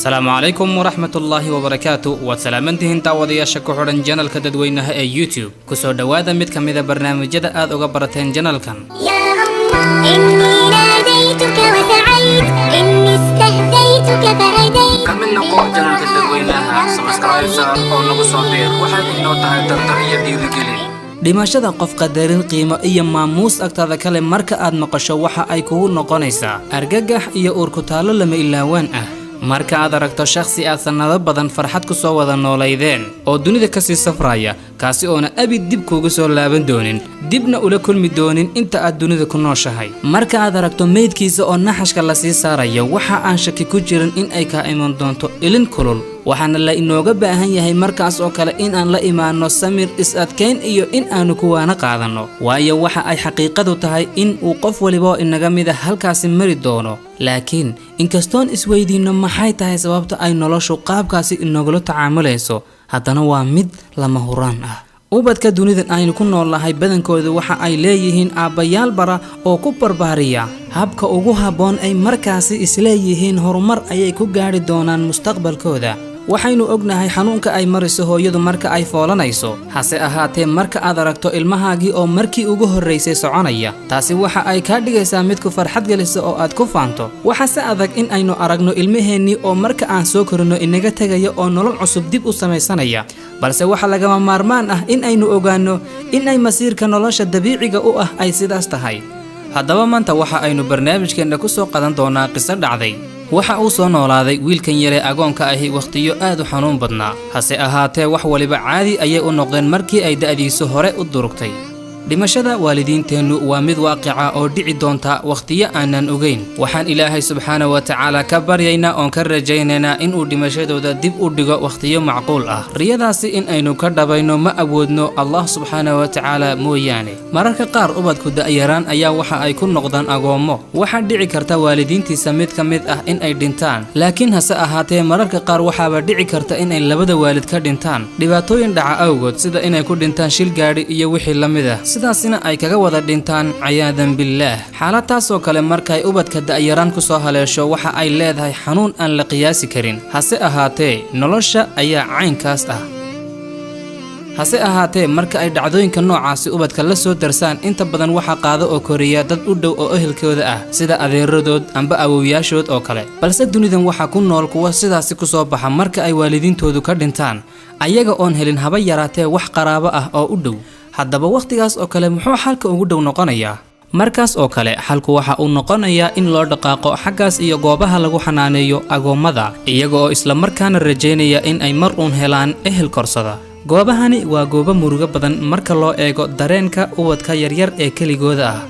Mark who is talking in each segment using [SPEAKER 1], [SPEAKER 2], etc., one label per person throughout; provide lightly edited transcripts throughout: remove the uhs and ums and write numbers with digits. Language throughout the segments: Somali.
[SPEAKER 1] Asalaamu calaykum waraxmatullaahi wabarakaatu. Waad salaamantihiin daawadayaasha ku xidhan channelka dadweynaha ee YouTube. Kusoo dhowaada mid ka mida barnaamijyada aad uga barateen channelkan.
[SPEAKER 2] يا الله، إني ناديتك وسعيت، إني استهديتك فهديت.
[SPEAKER 1] Ka mid noqo channelka dadweynaha, subscribe saar oo nagu soo biir. Waxay inoo tahay dardar iyo dhiirigelin. Dhimashada qof qadarin, qiimo iyo maamuus agtaada kale marka aad maqasho, waxa ay kugu noqonaysaa argagax iyo uurkutaallo lama ilaawaan ah. Marka aad aragto shakhsi aad sannado badan farxad ku soo wada noolaydeen oo dunida kasii safraya, kaasi oona abid dib kuugu soo laaban doonin, dibna ula kulmi doonin inta aad dunida ku nooshahay, marka aad aragto meydkiisa oo naxashka lasii saarayo, waxa aan shaki ku jirin in ay kaa iman doonto ilin kulul. Waxaana la inooga baahan yahay markaas oo kale in aan la imaanno samir, is-adkayn iyo in aanu kuwaana qaadanno, waayo waxa ay xaqiiqadu tahay in uu qof waliba oo inaga mida halkaasi mari doono. Laakiin inkastoon isweydiinno maxay tahay sababta ay noloshu qaabkaasi inogula tacaamulayso, haddana waa mid lama huraan ah. Ubadka dunidan aynu ku noolnahay badankoodu waxa ay leeyihiin aabbayaal bara oo ku barbaariya habka ugu habboon ay markaasi isleeyihiin horumar ayay ku gaadhi doonaan mustaqbalkooda. Waxaynu ognahay xanuunka ay mariso hooyadu marka ay foolanayso. Hase ahaatee, marka aad aragto ilmahaagii oo markii ugu horraysay soconaya, taasi waxa ay kaa dhigaysaa mid ku farxad gelisa oo aad ku faanto. Waxaase adag in aynu aragno ilmaheennii oo marka aan soo korino inaga tegaya oo nolol cusub dib u samaysanaya. Balse waxa lagama maarmaan ah in aynu ogaanno in ay masiirka nolosha dabiiciga u ah ay sidaas tahay. Haddaba maanta waxa aynu barnaamijkeenna ku soo qadan doonaa qiso dhacday. Waxa uu soo noolaaday wiilkan yaree agoonka ahi wakhtiyo aad u xanuun badnaa. Hase ahaatee, wax waliba caadi ayay u noqdeen markii ay da'diisu hore u durugtay. Dhimashada waalidiinteennu waa mid waaqica oo dhici doonta wakhtiyo aanan ogeyn. Waxaan Ilaahay subxaana wa tacaala ka baryaynaa oon ka rajaynaynaa inuu dhimashadooda dib u dhigo wakhtiyo macquul ah. Riyadaasi in aynu ka dhabayno ma awoodno, Allah subxaana wa tacaala mooyaane. Mararka qaar ubadku da'yaraan ayaa waxa ay ku noqdaan agoommo. Waxaa dhici karta waalidiintiisa mid ka mid ah in ay dhintaan, laakiin hase ahaatee mararka qaar waxaaba dhici karta inay labada waalid ka dhintaan dhibaatooyin dhaca awgood, sida inay ku dhintaan shil gaadhi iyo wixii la mid ah, sidaasina ay kaga wada dhintaan, cayaadan billaah. Xaalad taasoo kale markay ubadka da'yaraan ku soo haleesho, waxa ay leedahay xanuun aan la qiyaasi karin. Hase ahaatee nolosha ayaa caynkaas ah. Hase ahaatee, marka ay dhacdooyinka noocaasi ubadka la soo darsaan, inta badan waxaa qaada oo koriya dad u dhow oo ehelkooda ah, sida adeeradood amba awowyaashood oo kale. Balse dunidan waxaa ku nool kuwa sidaasi ku soo baxa marka ay waalidiintoodu ka dhintaan, ayaga oon helin haba yaraatee wax qaraabo ah oo u dhow. Haddaba wakhtigaas oo kale muxuu xalka ugu dhow noqonayaa? Markaas oo kale xalku waxa uu noqonayaa in loo dhaqaaqo xaggaas iyo goobaha lagu xanaaneeyo agoommada, iyaga oo islamarkaana rajaynaya in ay mar uun helaan ehel korsada. Goobahani waa goobo murugo badan marka loo eego dareenka ubadka yaryar ee keligooda ah.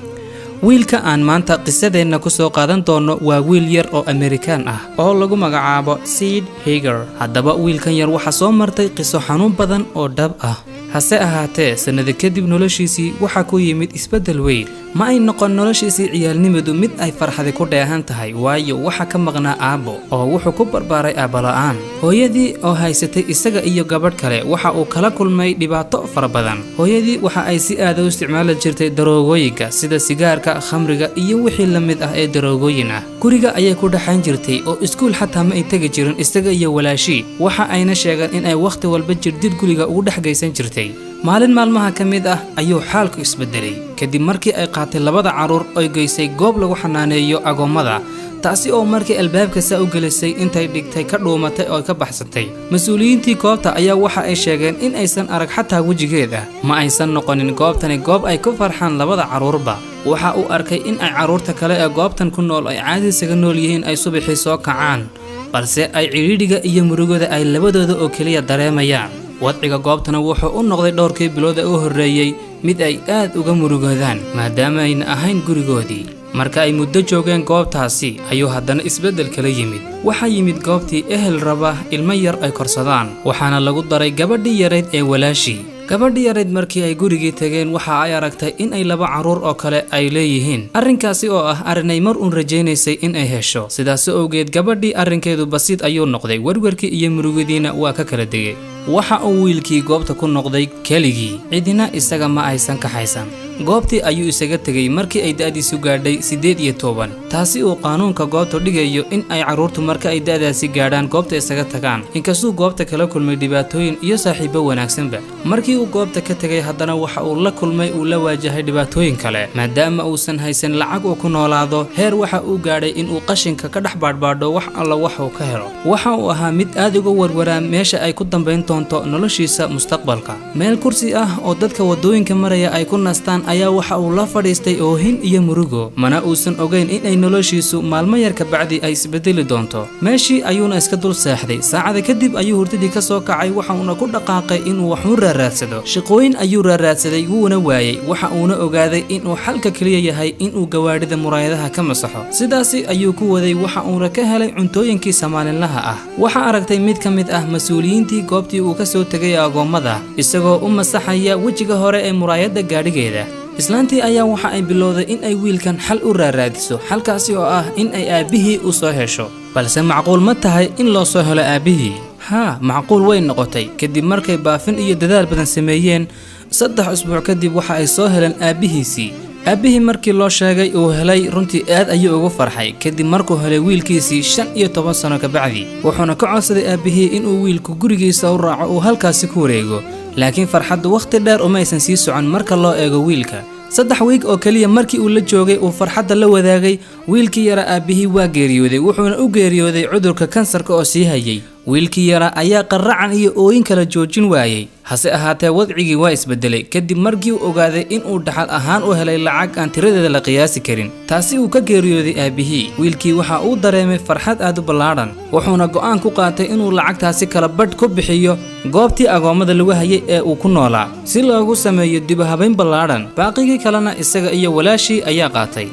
[SPEAKER 1] Wiilka aan maanta qisadeenna ku soo qaadan doono waa wiil yar oo Amerikaan ah oo lagu magacaabo Sid Hagar. Haddaba wiilkan yar waxaa soo martay qiso xanuun badan oo dhab ah. Hase ahaatee, sannado kadib noloshiisii waxaa ku yimid isbeddel weyn. Ma ay noqon noloshiisii ciyaalnimadu mid ay farxadi ku dheehan tahay, waayo waxa ka maqnaa aabbo oo wuxuu ku barbaaray aabbala'aan. Hooyadii oo haysatay isaga iyo gabadh kale waxa uu kala kulmay dhibaato fara badan. Hooyadii waxa ay si aada u isticmaali jirtay daroogooyinka, sida sigaarka, khamriga iyo wixii la mid ah ee daroogooyin ah. Guriga ayay ku dhexayn jirtay oo iskuul xataa ma ay tegi jirin isaga iyo walaashii. Waxa ayna sheegeen in ay wakhti walba jirdil guriga ugu dhex geysan jirtay. Maalin maalmaha ka mid ah ayuu xaalku isbedelay, kadib markii ay qaatay labada carruur oy geysay goob lagu xanaaneeyo agoommada, taasi oo markii albaabka saa u gelisay, intay dhigtay ka dhuumatay oo ka baxsatay. Mas-uuliyiintii goobta ayaa waxa ay sheegeen in aysan arag xataa wejigeeda. Ma aysan noqonin goobtani goob ay ku farxaan labada carruurba. Waxa uu arkay in ay carruurta kale ee goobtan ku nool ay caadi isaga nool yihiin, ay subaxii soo kacaan, balse ay cidhiidhiga iyo murugada ay labadooda oo keliya dareemayaan. Wadciga goobtana wuxuu u noqday dhowrkii bilood ee u horreeyey mid ay aad uga murugoodaan, maadaama ayna ahayn gurigoodii. Marka ay muddo joogeen goobtaasi ayuu haddana isbeddel kala yimid. Waxaa yimid goobtii ehel raba ilmo yar ay korsadaan, waxaana lagu daray gabadhii yarayd ee walaashii. Gabadhii yarayd markii ay gurigii tageen, waxa ay aragtay in ay laba carruur oo kale ay leeyihiin, arrinkaasi oo ah arrinay mar uun rajaynaysay in ay hesho. Sidaas awgeed gabadhii arrinkeedu basiid ayuu noqday, werwerkii iyo murugadiina waa ka kala degay. Waxa uu wiilkii goobta ku noqday keligii, cidina isaga ma aysan kaxaysan. Goobtii ayuu isaga tegey markii ay da'diisu gaadhay 18, taasi uu qaanuunka goobta dhigayo in ay carruurtu marka ay da'daasi gaadhaan goobta isaga tagaan. Inkastuu goobta kala kulmay dhibaatooyin iyo saaxiibo wanaagsanba, markii uu goobta ka tegay haddana waxa uu la kulmay, uu la waajahay dhibaatooyin kale, maadaama uusan haysan lacag uu ku noolaado. Heer waxa uu gaadhay inuu qashinka ka dhex baadhbaadho wax alla wax uu ka helo. Waxa uu ahaa mid aad uga warwaraa meesha ay ku dambayn doonto noloshiisa mustaqbalka. Meel kursi ah oo dadka waddooyinka maraya ay ku nastaan ayaa waxa uu la fadhiistay oohin iyo murugo, mana uusan ogeyn in ay noloshiisu maalmo yar kabacdi ay isbedeli doonto. Meeshii ayuuna iska dul seexday. Saacada kadib ayuu hurdadii ka soo kacay, waxa uuna ku dhaqaaqay inuu waxuun raaraadsado. Shaqooyin ayuu raaraadsaday, wuuna waayey. Waxa uuna ogaaday inuu xalka keliya yahay inuu gawaadhida muraayadaha ka masaxo. Sidaasi ayuu ku waday, waxa uuna ka helay cuntooyinkiisa maalinlaha ah. Waxa aragtay mid ka mid ah mas-uuliyiintii goobtii uu ka soo tegay agoommada isagoo u masaxaya wejiga hore ee muraayadda gaadhigeeda. Islaantii ayaa waxa ay bilowday in ay wiilkan xal u raaraadiso, xalkaasi oo ah in ay aabbihii u soo hesho. Balse macquul ma tahay in loo soo helo aabbihii? Haa, macquul way noqotay. Kadib markay baafin iyo dadaal badan sameeyeen, 3 usbuuc kadib waxa ay soo heleen aabbihiisii. Aabbihii markii loo sheegay uu helay, runtii aad ayuu ugu farxay kadib markuu helay wiilkiisii 15 sano kabacdi. Wuxuuna ka codsaday aabbihii inuu wiilku gurigiisa u raaco, uu halkaasi ku wareego. Laakiin farxaddu wakhti dheer umaysan sii socon marka loo eego wiilka. 3 wiig oo keliya markii uu la joogay, uu farxadda la wadaagay wiilkii yara, aabbihii waa geeriyooday. Wuxuuna u geeriyooday cudurka kansarka oo sii hayay. Wiilkii yara ayaa qaracan iyo ooyin kala joojin waayey. Hase ahaatee, wadcigii waa isbedelay kadib markii uu ogaaday inuu dhaxal ahaan u helay lacag aan tiradeeda la qiyaasi karin, taasi uu ka geeriyooday aabbihii. Wiilkii waxa uu dareemay farxad aad u ballaadhan, wuxuuna go'aan ku qaatay inuu lacagtaasi kala badh ku bixiyo goobtii agoommada lagu hayay ee uu ku noolaa si loogu sameeyo dibahabayn ballaadhan. Baaqigii kalena isaga iyo walaashii ayaa qaatay.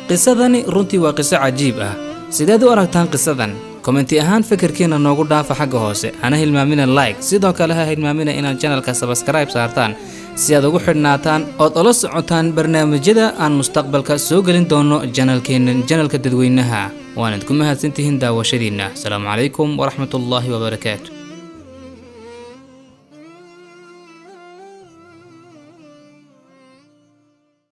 [SPEAKER 1] Qisadani runtii waa qiso cajiib ah. Sideed u aragtaan qisadan? Comment ahaan fikirkiina noogu dhaafa xagga hoose. Hana hilmaamina like, sidoo kale ha hilmaamina inaad channelka subscribe saartaan si aad ugu xidhnaataan ood ula socotaan barnaamijyada aan mustaqbalka soo gelin doono channelkeennan, channelka dadweynaha. Waanad ku mahadsantihiin daawashadiinna. Asalaamu calaykum waraxmatullaahi wabarakaatu.